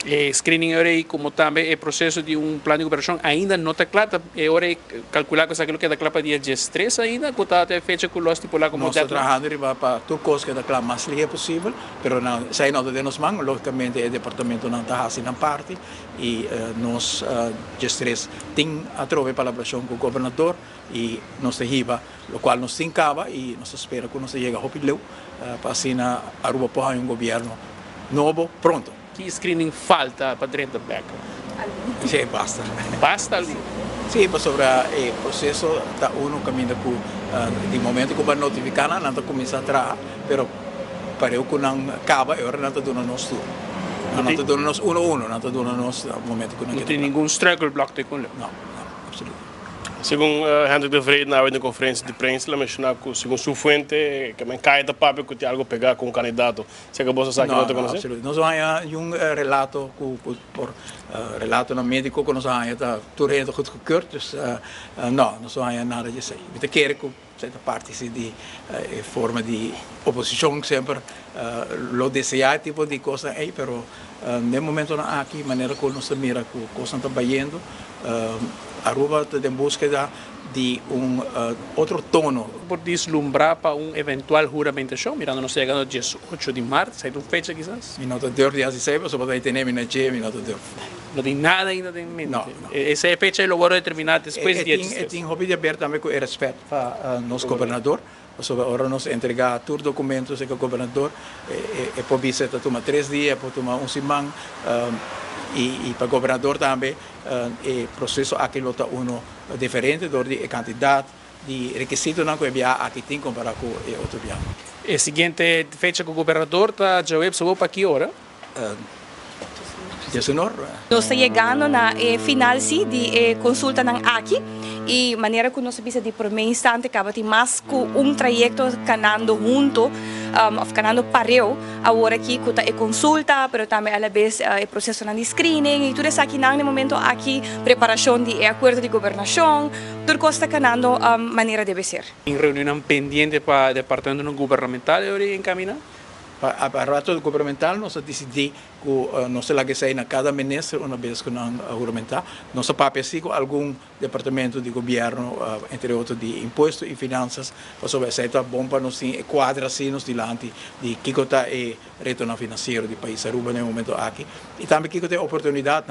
E screening ora como tambe e proceso di un plan di gobernacion ainda no ta cla. E ora calcula cu esaki lo keda cla pa dia 13 ainda, cu ta e fecha cu lo stipula como Nos ta trahando riba pa tur cos keda cla mas lihe posibel, pero no, esey no ta den nos man. Logicamente e departamentonan ta haci nan parti y nos 13 tin atrobe palabracion cu gobernador y nos ta hiba locual nos tin caba y nos ta spera cu nos ta yega hopi leu pa asina Aruba por haya un gobierno nobo pronto. Ki screening falta pa drenta back? Si, basta. Basta algo? Si, pasobra e proceso ta uno caminda cu di momento cu bo notifica nan, nan ta cuminsa traha, pero pa cu nan caba, e ora nan ta duna nos tur. Nan ta duna nos uno uno, nan ta duna nos momento cu nan No tin ningun struikelblok te cu No, no, absoluto. Segun Hendrik de Vreede na e conferencia di prensa, el a menciona cu segun su fuente, cu men cay ta papia cu tin algo pega cu un candidato. Sea cu bo sa cu no no ta conoce? Absoluto. Nos a un relato cu por relato na medico cu nos a ta tur hende goedgekeurd, dus no, nos no a nada di esey. Mi ta kere cu cierto parti si di forma di oposicion semper lo desea tipo di cos ey, pero na momento aki, manera cu nos mira cu cos ta bayendo, Aruba ta den busqueda di un otro tono. Por vislumbra pa un eventual huramentacion, mirando nos yegando 18 di maart, esey ta un fecha kisas? Mi no ta durf di haci, so bo tene mi na dje, mi no ta durf. No tin nada ainda den mente. No, no. Esey fecha lo wordo determina despues di E tin hopi di haber tambe cu respet pa nos gobernador. Sobre ora nos entrega tur documento cu gobernador, e por bisa ta tuma 3 dia, por tuma un siman, y pa gobernador tambe e proceso aki lo ta uno diferente door di cantidad di requisitonan cu e biaha aki tin compara cu e otro biaha. E siguiente fecha cu gobernador ta diahuebs pa ki ora? 19. Nos ta yegando na final si di consultanan aki y manera cu nos bisa di prome instante caba tin mas cu un trayecto canando hunto of canando pareu awor aki cu ta e consulta, pero tambe a la vez e proceso di screening y tur esaki na momento aki, preparacion di acuerdo di gobernacion, tur cos ta canando manera debe ser. Tin reunion pendiente pa departamento gubernamental encamina? Pa aparato gubernamental nos a dicidi cu nos ta laga na cada minister un biaha cu nan huramenta. Nos a papia si cu algun departamento di gobierno, entre otro di impuesto y finanzas, pasobra esey ta bon pa nos tin cuadra asina nos dilanti di kico ta e reto financiero di pais Aruba na e momento aki. Y tambe kico ta e oportunidad.